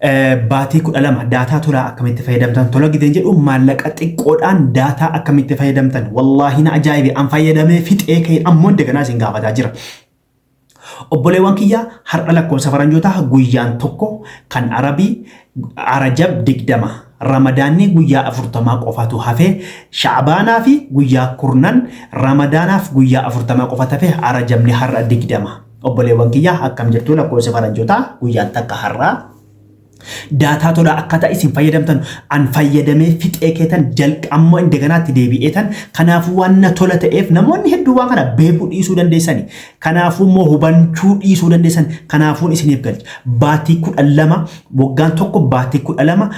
Baatii 12 daataa tolaa akkamitti fayyadamtan? Tola gideen jedhu, maallaqa xiqqoodhaan daataa akkamitti fayyadamtan? Wallaahi na ajaa'ibe. An fayyadamee fixee ka'e, ammoo indeganaa isin gaafataa jira. Obboleewwan kiyya, har'a lakkoofsa faranjootaa guyyaan 1, kan Arabii Rajab 20, Ramadaanni guyyaa 40 qofatu hafe. Shacbaanaa fi guyyaa 10, Ramadaanaaf guyyaa 40 qofatu hafe. Rajabni har'a 20. Obboleewwan kiyya, akkam jirtu? Lakkoofsa faranjootaa guyyaan 1 har'aa. Daataa tolaa akkaataa isin fayyadamtan an fayyadamee fixee keetan jalqammoo indeganaatti deebi'eetan. Kanaafuu waan na tola ta'eef namoonni hedduu waan kana beekuu dhiisuu dandeessani. Kanaafuu immoo hubachuu dhiisuu dandeessan. Kanaafuun isiniif galcha. Baatii 12, waggaan tokko baatii 12,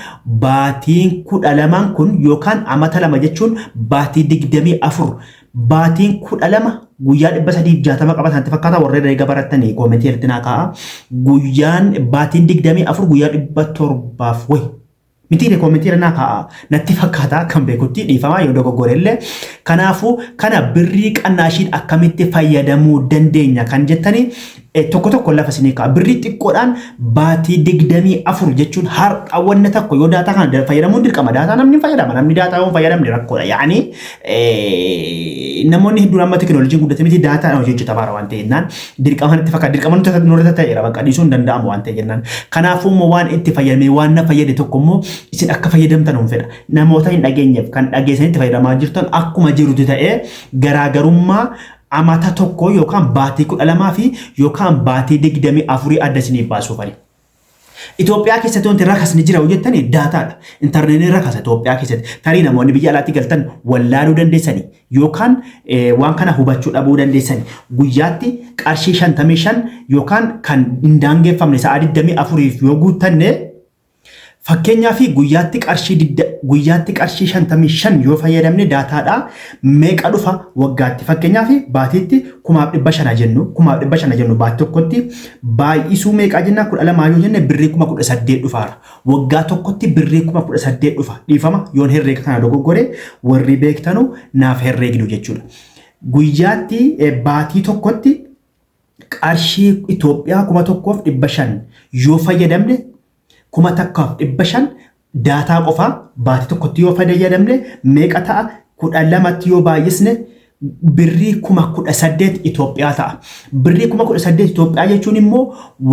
baatiin 12n kun yookaan amata 2 jechuun baatii 24, baatiin 12 guyyaa 360 qabatan natti fakkaata. Warreen herreega barattanii koomentii irratti naa kaa'a. Guyyaan baatiin 24 guyyaa 700f wayi miti, koomentii irra naa kaa'a. Natti fakkaata kan beekutti, dhiifamaa yoo dogoggore illee. Kanaafuu kana birrii qannaashiin akkamitti fayyadamuu dandeenya kan jettanii tokko tokko lafa isinii kaa'a. Birrii xiqqoodhaan baatii 24 jechuun har'a wanna tokko yoo daataa kana fayyadamuun dirqama. Daataa namni fayyadama. Namni daataa yoo hin fayyadamne rakkoodha. Yaani namoonni hedduun amma teekinooloojiin guddate miti, daataan hojii hojjetamaa waan ta'e jennaan dirqama natti fakkaata. Dirqama nuti nurra ta'eera, bakka dhiisuun hin danda'amu waan ta'e jennaan. Kanaafuu immoo waan itti fayyadamee waan na fayyade tokko immoo isin akka fayyadamtan hin fedha. Namoota hin dhageenyeef, kan dhageessanitti fayyadamaa jirtan akkuma jirutti ta'ee, garaagarummaa amata tokko yookaan baatii 12 fi yookaan baatii 24 adda isiniif baasuufani. Itoophiyaa keessatti wanti rakasni jira yoo jettani daataadha. Intarneetiin rakasa Itoophiyaa keessatti. Tarii namoonni biyya alaatti galtan wallaaluu dandeessani yookaan waan kana hubachuu dhabuu dandeessani. Guyyaatti qarshii 55 yookaan kan hin daangeffamne sa'a 24f yoo guuttanne, fakkeenyaaf guyyaatti qarshii 55 yoo fayyadamne daataadhaa meeqa dhufa waggaatti? Fakkeenyaaf baatiitti 5,500 jennu, 5,500 jennu, baatii tokkotti baay'isuu meeqaa jenna? 12 yoo jenne birrii 18,000 dhufaara. Waggaa tokkotti birrii 18,000 dhufa. Dhiifama yoon herreega kana dogoggore, warri beektanu naaf herreegnu jechuudha. Guyyaatti, baatii tokkotti qarshii Itoophiyaa 1,500 yoo fayyadamne, 1,500 daataa qofaa baatii tokkotti yoo fayyadamne meeqa ta'a? 12tti yoo baay'isne birrii 18,000 Itoophiyaa ta'a. Birrii 18,000 Itoophiyaa jechuun immoo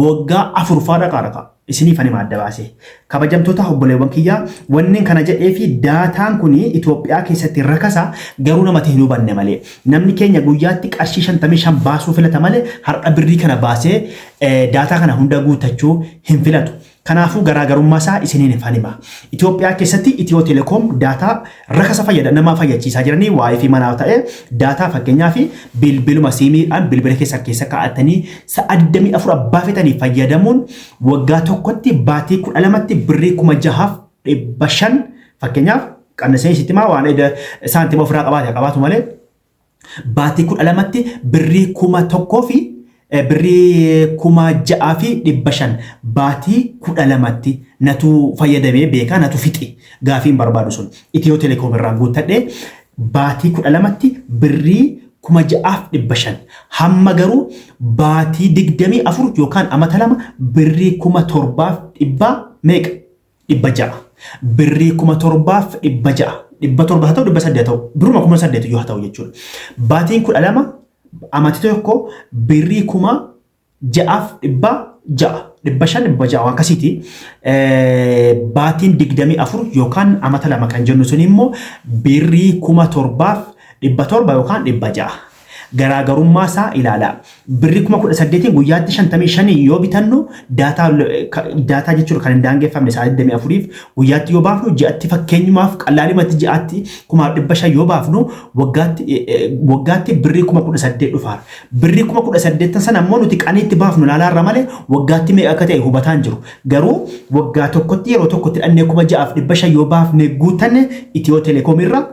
waggaa 4 faa dhaqaa dhaqa. Isiniif ani madda baase. Kabajamtoota obboleewwan kiyyaa, wanni kana jedhee fi daataan kun Itoophiyaa keessatti rakasa, garuu namatti hin hubanne malee. Namni keenya guyyaatti qarshii 55 baasuu filata malee har'a birrii kana baasee daataa kana hunda guuttachuu hin filatu. Kanaafuu garaagarummaa isaa isiniin hima. Itoophiyaa keessatti Itiyoo Telekoom daataa rakasa fayyada nama fayyadchiisaa jiranii WiFi manaa ta'e daataa, fakkeenyaaf bilbiluma siimiidhaan bilbila keessa keessa kaa'atanii sa'a 24 abbaa fetanii fayyadamuun waggaa tokkotti baatii 12tti birrii 6,500, fakkeenyaaf qannasee isitti maa waan saantima ofirraa qabaate qabaatu malee, baatii 12tti birrii 1,000 fi birrii 6,500 baatii 12tti natu fayyadamee beekaa, natu fixe. Gaafiin barbaadu sun Itiyoo Telekoom irraan guuttadhee baatii 12tti birrii 6,500. Hamma garuu baatii 24 yookaan amata 2 birrii kuma torbaaf dhibba meeqa, 600, birrii 7,600, 700 haa ta'u, 800 haa ta'u, birruma 8,000 iyyuu haa ta'u jechuudha. Baatiin 12, amati tokko birrii 6,600, 500, 600 waan akkasiiti. Baatiin 24 yookaan amata 2 kan jennu sun immoo birrii 7,700 yookaan 600. Garaagarummaa isaa ilaalaa. Birrii 18,000n guyyaatti 55 yoo bitannu daataa, daataa jechuudha kan hin daangeffamne sa'a 24f guyyaatti yoo baafnu, ji'atti fakkeenyumaaf qallaalimatti ji'aatti 5,500 yoo baafnu, waggaatti birrii 18,000 dhufaara. Birrii 18,000 sana immoo nuti qaniitti baafnu ilaalaarra malee waggaatti meeqa akka ta'e hubataan jiru. Garuu waggaa tokkotti yeroo tokkotti dhannee 6,500 yoo baafne guuttanne Itiyoo Telekoom irraa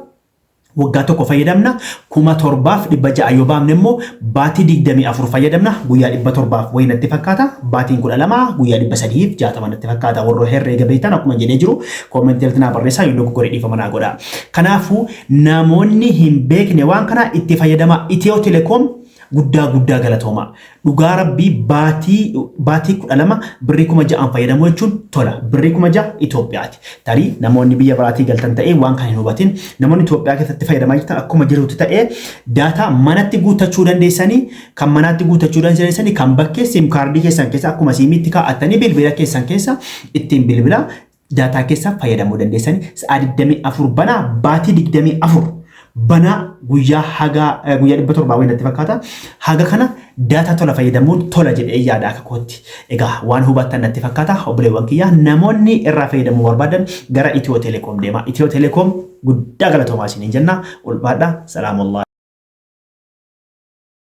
waggaa tokko fayyadamna. 7,600 yoo baafne immoo baatii 24 fayyadamna, guyyaa 700f wayii natti fakkaata. Baatiin 12 guyyaa 360 natti fakkaata. Warra herreega beektan akkuma jedhee jiru koomentii irratti naa barreessaa, yoo dogoggore dhiifama naa godha. Kanaafuu namoonni hin beekne waan kana itti fayyadamaa. Itiyoo Telekoom Guddaa guddaa galatoomaa. Dhugaa rabbii baatii baatii 12 birrii 6,000 fayyadamuu jechuun tola. Birrii 6,000 Itoophiyaati. Tarii namoonni biyya biraatii galtan ta'ee waan kana hin hubatin, namoonni Itoophiyaa keessatti fayyadamaa jirtan akkuma jirutti ta'ee daataa manatti guuttachuu dandeessanii, kan manaatti guuttachuu dandeessanii, kan bakkee siim kaardii keessan keessa akkuma siimiitti kaa'attanii bilbila keessan keessa ittiin bilbila daataa keessa fayyadamuu dandeessanii. Sa'a 24 banaa, baatii 24 banaa, guyyaa haga guyyaa 700 wayii natti fakkaata. Haga kana daataa tola fayyadamuun tola jedhee yaada akka kootti. Egaa waan hubattan natti fakkaata, obboleewwan kiyya. Namoonni irraa fayyadamuu barbaadan gara Itiyoo Telekoom deema. Itiyoo Telekoom guddaa galatoomaa isiniin jenna. Ulfaadha. Salaamullahi.